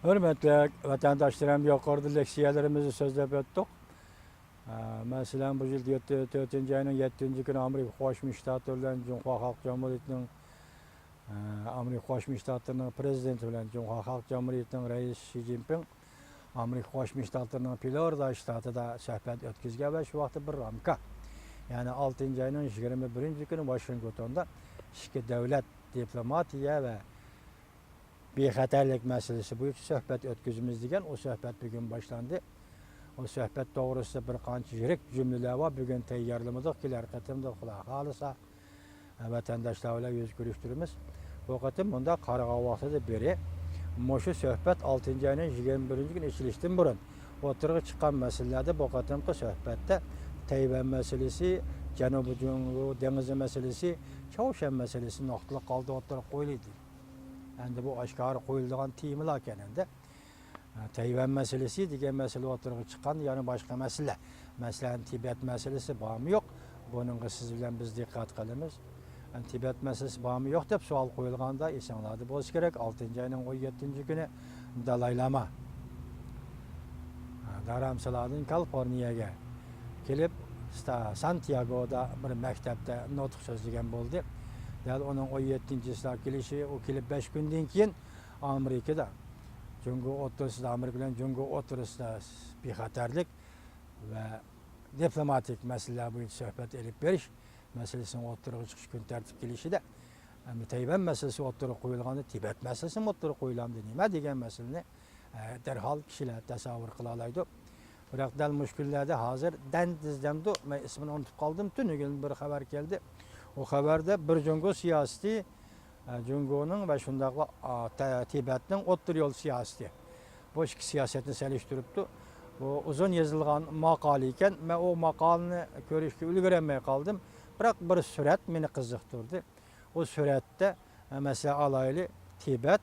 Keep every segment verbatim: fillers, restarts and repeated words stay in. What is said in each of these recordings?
ھۆرمەتلىك ۋەتەنداشلىرىم، يۇقىرىدا لېكسىيەلىرىمىزنى سۆزلەپ ئۆتتۇق. ئە، مەسىلەن، بۇ يىل تۆتىنچى ئاينىڭ يەتتىنچى كۈنى ئامېرىكا قوشما شتاتلىرى بىلەن جۇڭخۇا خەلق جۇمھۇرىيىتىنىڭ، ئە، ئامېرىكا قوشما شتاتلىرىنىڭ پرېزىدېنتى بىلەن جۇڭخۇا خەلق جۇمھۇرىيىتىنىڭ رەئىسى شى جىنپىڭ ئامېرىكا قوشما شتاتلىرىنىڭ فلورىدا شتاتىدا سۆھبەت ئۆتكۈزگەن ۋە شۇ ۋاقىتتا بىر رامكا، يەنى ئالتىنچى ئاينىڭ يىگىرمە بىرىنچى كۈنى ۋاشىنگتوندا ئىككى دۆلەت دىپلوماتىيە ۋە بىخەتەرلىك مەسىلىسى بويىچە سۆھبەت ئۆتكۈزىمىز دېگەن ئۇ سۆھبەت بۈگۈن باشلاندى. ئۇ سۆھبەت توغرىسىدا بىر قانچە يىرىك جۈملىلەر بار. بۈگۈن تەييارلىمىدۇق. كېلەر قېتىمدا خۇدا خالىسا، ۋەتەنداشلار بىلەن يۈز كۆرۈشتۈرىمىز. بۇ قېتىم مۇنداق قارىغان ۋاقتىدا بىرى، مۇشۇ سۆھبەت ئالتىنچى ئاينىڭ يىگىرمە بىرىنچى كۈنى ئېچىلىشتىن بۇرۇن ئوتتۇرىغا چىققان مەسىلىلەردە بۇ قېتىمقى سۆھبەتتە تەيۋەن مەسىلىسى، جەنۇبىي جۇڭگو دېڭىزى مەسىلىسى، چاۋشيەن مەسىلىسى نۇقتىلىق ھالدا ئوتتۇرىغا قويۇلدى. ئەمدى بۇ ئاشكارا قويۇلىدىغان تېمىلاركەن ئەمدى. تەيۋەن مەسىلىسى دېگەن مەسىلە ئوتتۇرىغا چىققان، يەنە باشقا مەسىلە. مەسىلەن، تىبەت مەسىلىسى بارمۇ يوق؟ بۇنىڭغا سىز بىلەن بىز دىققەت قىلىمىز. تىبەت مەسىلىسى بارمۇ يوق دەپ سوئال قويۇلغاندا، ئېسىڭلاردا بولسا كېرەك، ئالتىنچى ئاينىڭ ئون يەتتىنچى كۈنى دالاي لاما دارامسالادىن كالىفورنىيەگە كېلىپ، ستا-، سانتىياگودا بىر مەكتەپتە نۇتۇق سۆزلىگەن بولدى. دەل ئۇنىڭ ئون يەتتىنچى چىسلا كېلىشى، ئۇ كېلىپ بەش كۈندىن كېيىن ئامېرىكىدا جۇڭگو ئوتتۇرىسىدا، ئامېرىكا بىلەن جۇڭگو ئوتتۇرىسىدا بىخەتەرلىك ۋە دىپلوماتىك مەسىلىلەر بويىچە سۆھبەت ئېلىپ بېرىش مەسىلىسىنىڭ ئوتتۇرىغا چىقىش كۈن تەرتىپ كېلىشىدە، ئەمدى تەيۋەن مەسىلىسى ئوتتۇرىغا قويۇلغاندا، تىبەت مەسىلىسىمۇ ئوتتۇرىغا قويۇلامدۇ نېمە دېگەن مەسىلىنى، ئە، دەرھال كىشىلەر تەسەۋۋۇر قىلالايدۇ. بىراق دەل مۇشۇ كۈنلەردە ھازىر دەن دېسەمدۇ، مەن ئىسمىنى ئۇنتۇپ قالدىم، تۈنۈگۈن بىر خەۋەر كەلدى. ئۇ خەۋەردە بىر جۇڭگو سىياسىتى، ئە، جۇڭگونىڭ ۋە شۇنداقلا، ئا، تە-، تىبەتنىڭ ئوتتۇرا يول سىياسىتى. بۇ ئىككى سىياسەتنى سېلىشتۇرۇپتۇ. بۇ ئۇزۇن يېزىلغان ماقالە ئىكەن. مەن ئۇ ماقالىنى كۆرۈشكە ئۈلگۈرەلمەي قالدىم. بىراق بىر سۈرەت مېنى قىزىقتۇردى. ئۇ سۈرەتتە، ئە، مەسىلەن، ئالايلى، تىبەت،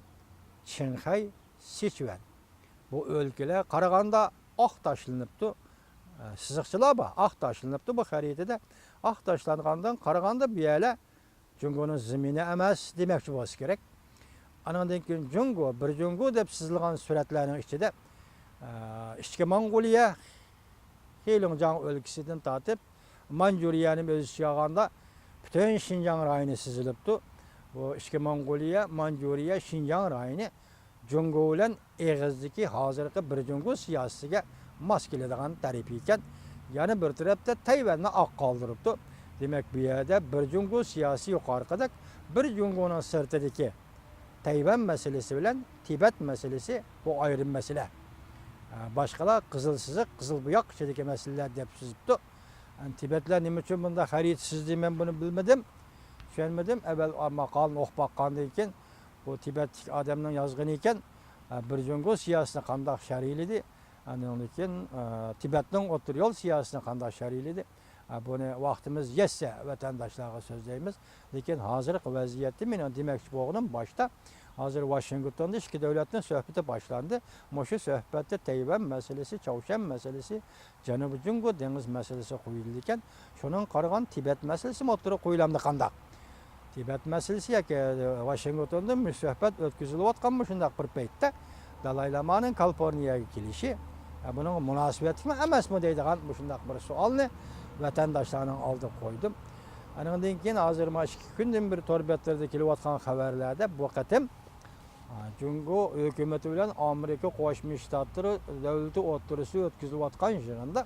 چىڭخەي، سىچۈەن. بۇ ئۆلكىلەر قارىغاندا ئاق تاشلىنىپتۇ. ئە، سىزىقچىلار بار، ئاق تاشلىنىپتۇ بۇ خەرىتىدە. ئاق تاشلانغاندىن قارىغاندا بۇ يەرلەر جۇڭگونىڭ زېمىنى ئەمەس دېمەكچى بولسا كېرەك. ئانىڭدىن كېيىن جۇڭگو، بىر جۇڭگو دەپ سىزىلغان سۈرەتلەرنىڭ ئىچىدە، ئە، ئىچكى موڭغۇلىيە، خېلۇڭجياڭ ئۆلكىسىدىن تارتىپ مانجۇرىيەنى ئۆز ئىچىگە ئالغاندا پۈتۈن شىنجاڭ رايونى سىزىلىپتۇ. بۇ ئىچكى موڭغۇلىيە، مانجۇرىيە، شىنجاڭ رايونى جۇڭگو بىلەن ئېغىزدىكى ھازىرقى بىر جۇڭگو سىياسىتىگە ماس كېلىدىغان تەرىپى ئىكەن. يەنە بىر تەرەپتە تەيۋەننى ئاق قالدۇرۇپتۇ. دېمەك، بۇ يەردە بىر جۇڭگو سىياسىتى يۇقىرىقىدەك، بىر جۇڭگونىڭ سىرتىدىكى تەيۋەن مەسىلىسى بىلەن تىبەت مەسىلىسى بۇ ئايرىم مەسىلە. ئە، باشقىلار قىزىل سىزىق، قىزىل بوياق ئىچىدىكى مەسىلىلەر دەپ سىزىپتۇ. ئەمدى تىبەتلەر نېمە ئۈچۈن بۇنداق خەرىتە سىزدى، مەن بۇنى بىلمىدىم، چۈشەنمىدىم. ئەۋۋەل ماقالىنى ئوقۇپ باققاندىن كېيىن، بۇ تىبەتلىك ئادەمنىڭ يازغىنى ئىكەن، ئە، بىر جۇڭگو سىياسىتىنى قانداق شەرھلىدى، ئاندىن كېيىن، ئە، تىبەتنىڭ ئوتتۇرا يول سىياسىتىنى قانداق شەرھلىدى، ئە، بۇنى ۋاقتىمىز يەتسە ۋەتەنداشلارغا سۆزلەيمىز. لېكىن ھازىرقى ۋەزىيەتتە مېنىڭ دېمەكچى بولغىنىم باشتا، ھازىر ۋاشىنگتوندا ئىككى دۆلەتنىڭ سۆھبىتى باشلاندى. مۇشۇ سۆھبەتتە تەيۋەن مەسىلىسى، چاۋشيەن مەسىلىسى، جەنۇبىي جۇڭگو دېڭىز مەسىلىسى قويۇلىدىكەن، شۇنىڭغا قارىغان تىبەت مەسىلىسىمۇ ئوتتۇرىغا قويۇلامدۇ قانداق؟ تىبەت مەسىلىسى ياكى ۋاشىنگتوندا مۇشۇ سۆھبەت ئۆتكۈزۈلۈۋاتقان مۇشۇنداق بىر پەيتتە دالاي لامانىڭ كالىفورنىيەگە كېلىشى، ئە، بۇنىڭغا مۇناسىۋەتلىكمۇ ئەمەسمۇ دەيدىغان مۇشۇنداق بىر سوئالنى ۋەتەنداشلارنىڭ ئالدىغا قويدۇم. ئانىڭدىن كېيىن ھازىر مانا ئىككى كۈندىن بېرى تور بەتلىرىدە كېلىۋاتقان خەۋەرلەردە بۇ قېتىم، ئا، جۇڭگو ھۆكۈمىتى بىلەن ئامېرىكا قوشما شتاتلىرى دۆلىتى ئوتتۇرىسىدا ئۆتكۈزۈلۈۋاتقان يىغىندا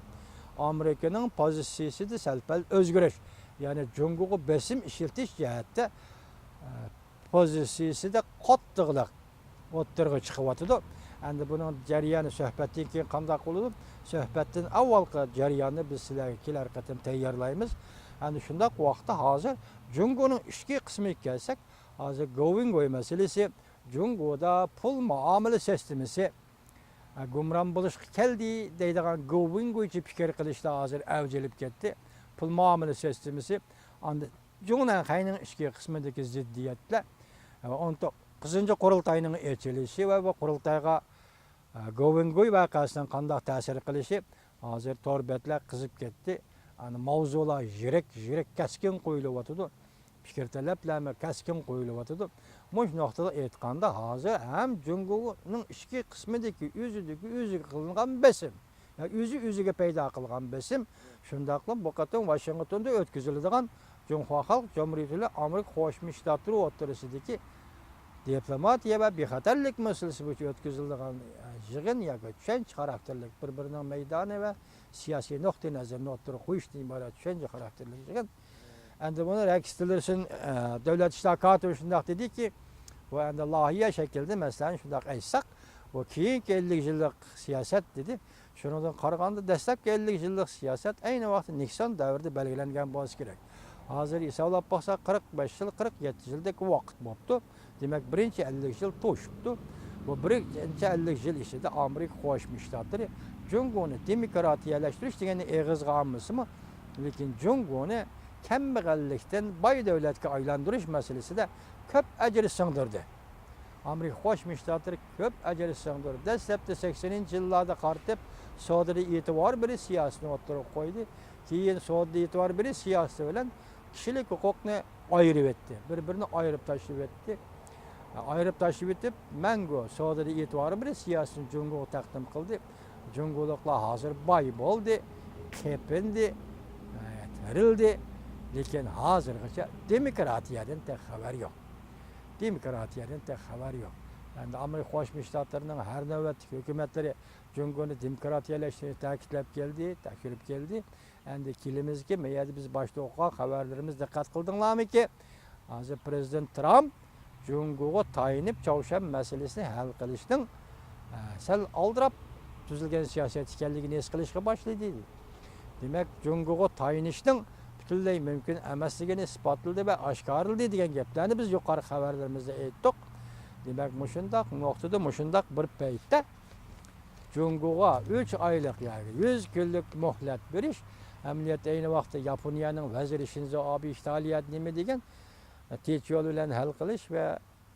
ئامېرىكىنىڭ پوزىتسىيىسىدە سەل-پەل ئۆزگىرىش، يەنى جۇڭگوغا بېسىم ئىشلىتىش جەھەتتە، ئە، پوزىتسىيىسىدە قاتتىقلىق ئوتتۇرىغا چىقىۋاتىدۇ. ئەمدى بۇنىڭ جەريانى سۆھبەتتىن كېيىن قانداق بولىدۇ؟ سۆھبەتتىن ئاۋۋالقى جەرياننى بىز سىلەرگە كېلەر قېتىم تەييارلايمىز. ئەمدى شۇنداق ۋاقىتتا ھازىر جۇڭگونىڭ ئىچكى قىسمىغا كەلسەك، ھازىر گوۋېنگوي مەسىلىسى، جۇڭگودا پۇل مۇئامىلە سىستېمىسى، ئە، گۇمران بولۇشقا كەلدى دەيدىغان گوۋېنگويچە پىكىر قىلىشلار ھازىر ئەۋج ئېلىپ كەتتى. پۇل مۇئامىلە سىستېمىسى، ئاندىن جۇڭنەنخەينىڭ ئىچكى قىسمىدىكى زىددىيەتلەر، ئە، ئون توققۇزىنچى قۇرۇلتاينىڭ ئېچىلىشى ۋە بۇ قۇرۇلتايغا، ئە، گوۋېنگوي ۋەقەسىنىڭ قانداق تەسىر قىلىشى، ھازىر تور بەتلەر قىزىپ كەتتى. ئەنە ماۋزۇلار يىرىك، يىرىك كەسكىن قويۇلۇۋاتىدۇ. پىكىر تەلەپلەرمۇ كەسكىن قويۇلۇۋاتىدۇ. مۇشۇ نۇقتىدا ئېيتقاندا، ھازىر ھەم جۇڭگونىڭ ئىچكى قىسمىدىكى ئۆزىدىكى ئۆزىگە قىلىنغان بېسىم، يا ئۆزى ئۆزىگە پەيدا قىلغان بېسىم، شۇنداقلا بۇ قېتىم ۋاشىنگتوندا ئۆتكۈزۈلىدىغان جۇڭخۇا خەلق جۇمھۇرىيىتى بىلەن ئامېرىكا قوشما شتاتلىرى ئوتتۇرىسىدىكى دىپلوماتىيە ۋە بىخەتەرلىك مەسىلىسى بويىچە ئۆتكۈزۈلىدىغان، ئە، يىغىن ياكى چۈشەنچە خاراكتېرلىك بىر-بىرىنىڭ مەيدانى ۋە سىياسىي نۇقتىئىنەزىرىنى ئوتتۇرىغا قويۇشتىن ئىبارەت چۈشەنچە خاراكتېرلىك يىغىن. ئەمدى بۇنى رېكس تىلېرسون، ئە، دۆلەت ئىشلار كاتىپى شۇنداق دېدىكى، بۇ ئەمدى لايىھە شەكلىدە، مەسىلەن، شۇنداق ئېيتساق، بۇ كېيىنكى ئەللىك يىللىق سىياسەت دېدى. شۇنىڭدىن قارىغاندا، دەسلەپكى ئەللىك يىللىق سىياسەت ئەينى ۋاقىتتا نىكسون دەۋرىدە بەلگىلەنگەن بولسا كېرەك. ھازىر ھېسابلاپ باقساق، قىرىق بەش يىل، قىرىق يەتتە يىلدەك ۋاقىت بوپتۇ. دېمەك، بىرىنچى ئەللىك يىل توشۇپتۇ. بۇ بىرىنچى ئەللىك يىل ئىچىدە ئامېرىكا قوشما شتاتلىرى جۇڭگونى دېموكراتىيەلەشتۈرۈش دېگەننى ئېغىزغا ئالمىسىمۇ، لېكىن جۇڭگونى كەمبەغەللىكتىن باي دۆلەتكە ئايلاندۇرۇش مەسىلىسىدە كۆپ ئەجىر سىڭدۈردى. ئامېرىكا قوشما شتاتلىرى كۆپ ئەجىر سىڭدۈردى. دەسلەپتە سەكسىنىنچى يىللاردا قارىتىپ سودىدا ئېتىبار بېرىش سىياسىتىنى ئوتتۇرىغا قويدى. كېيىن سودىدا ئېتىبار بېرىش سىياسىتى بىلەن كىشىلىك ھوقۇقنى ئايرىۋەتتى. بىر-بىرىنى ئايرىپ تاشلىۋەتتى. ئايرىپ تاشلىۋېتىپ، مەڭگۈ سودىدا ئېتىبار بېرىش سىياسىتىنى جۇڭگوغا تەقدىم قىلدى. جۇڭگولۇقلار ھازىر باي بولدى، قېپىندى، تىرىلدى. لېكىن ھازىرغىچە دېموكراتىيەدىن تېخى خەۋەر يوق. دېموكراتىيەدىن تېخى خەۋەر يوق. ئەمدى ئامېرىكا قوشما شتاتلىرىنىڭ ھەر نۆۋەتتىكى ھۆكۈمەتلىرى جۇڭگونى دېموكراتىيەلەشتۈرۈشنى تەكىتلەپ كەلدى، تەكشۈرۈپ كەلدى. ئەمدى كېلىمىزكى، مەيەردە بىز باشتا ئوقۇغان خەۋەرلىرىمىز دىققەت قىلدىڭلارمىكى؟ ھازىر پرېزىدېنت ترامپ جۇڭگوغا تايىنىپ چاۋشيەن مەسىلىسىنى ھەل قىلىشنىڭ، ئە، سەل ئالدىراپ تۈزۈلگەن سىياسەت ئىكەنلىكىنى ھېس قىلىشقا باشلىدى. دېمەك، جۇڭگوغا تايىنىشنىڭ پۈتۈنلەي مۇمكىن ئەمەسلىكىنى ئىسپاتلىدى ۋە ئاشكارىلىدى دېگەن گەپلەرنى بىز يۇقىرىقى خەۋەرلىرىمىزدە ئېيتتۇق. دېمەك، مۇشۇنداق نۇقتىدا، مۇشۇنداق بىر پەيتتە جۇڭگوغا ئۈچ ئايلىق ياكى يۈز كۈنلۈك مۆھلەت بېرىش، ئەمەلىيەتتە ئەينى ۋاقىتتا ياپونىيەنىڭ ۋەزىرى شىنزو ئابې ئىتالىيەدە نېمە دېگەن، تىنچ يول بىلەن ھەل قىلىش ۋە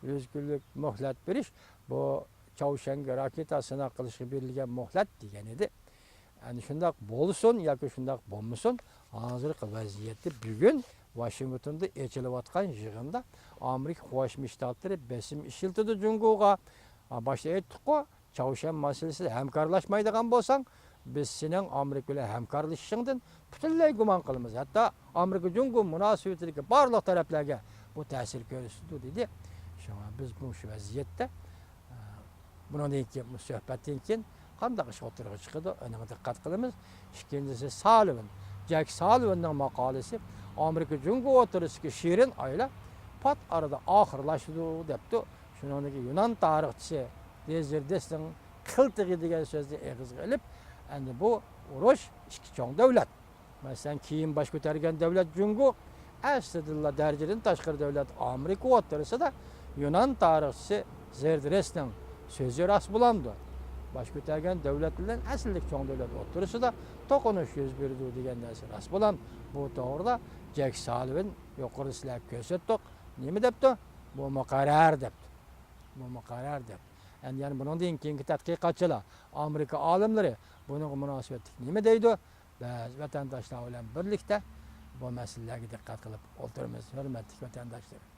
يۈز كۈنلۈك مۆھلەت بېرىش، بۇ چاۋشيەنگە راكېتا سىناق قىلىشقا بېرىلگەن مۆھلەت دېگەن ئىدى. ئەنە شۇنداق بولسۇن ياكى شۇنداق بولمىسۇن، ھازىرقى ۋەزىيەتتە بۈگۈن ۋاشىنگتوندا ئېچىلىۋاتقان يىغىندا ئامېرىكا قوشما شتاتلىرى بېسىم ئىشلىتىدۇ جۇڭگوغا. باشتا ئېيتتۇققۇ، چاۋشيەن مەسىلىسىدە ھەمكارلاشمايدىغان بولساڭ، بىز سېنىڭ ئامېرىكا بىلەن ھەمكارلىشىشىڭدىن پۈتۈنلەي گۇمان قىلىمىز. ھەتتا ئامېرىكا جۇڭگو مۇناسىۋىتىدىكى بارلىق تەرەپلەرگە بۇ تەسىر كۆرسىتىدۇ، دېدى. شۇڭا بىز مۇشۇ ۋەزىيەتتە، ئە، بۇنىڭدىن كېيىن، بۇ سۆھبەتتىن كېيىن قانداق ئىش ئوتتۇرىغا چىقىدۇ، ئۇنىڭغا دىققەت قىلىمىز. ئىككىنچىسى، سالىۋىن، جەك سالىۋىننىڭ ماقالىسى، ئامېرىكا جۇڭگو ئوتتۇرىسىدىكى شېرىن ئائىلە پات ئارىدا ئاخىرلاشىدۇ، دەپتۇ. شۇنىڭدىكى يۇنان تارىخچىسى دېزىردېسنىڭ قىلتىقى دېگەن سۆزنى ئېغىزغا ئېلىپ، ئەمدى بۇ ئۇرۇش ئىككى چوڭ دۆلەت، مەسىلەن، كېيىن باش كۆتەرگەن دۆلەت جۇڭگو، ئەسلىدىنلا دەرىجىدىن تاشقىرى دۆلەت ئامېرىكا ئوتتۇرىسىدا يۇنان تارىخچىسى زېردرېسنىڭ سۆزى راست بولامدۇ؟ باش كۆتەرگەن دۆلەت بىلەن ئەسلىدىكى چوڭ دۆلەت ئوتتۇرىسىدا توقۇنۇش يۈز بېرىدۇ دېگەن نەرسە راست بولام. بۇ توغرىدا جەك سالىۋىن يۇقىرىدا سىلەرگە كۆرسەتتۇق. نېمە دەپتۇ؟ بۇ مۇقەررەر دەپتۇ. بۇ مۇقەررەر دەپ. ئەمدى يەنە بۇنىڭدىن كېيىنكى تەتقىقاتچىلار، ئامېرىكا ئالىملىرى بۇنىڭغا مۇناسىۋەتلىك نېمە دەيدۇ؟ بىز ۋەتەنداشلار بىلەن بىرلىكتە بۇ مەسىلىلەرگە دىققەت قىلىپ ئولتۇرىمىز، ھۆرمەتلىك ۋەتەنداشلىرىم.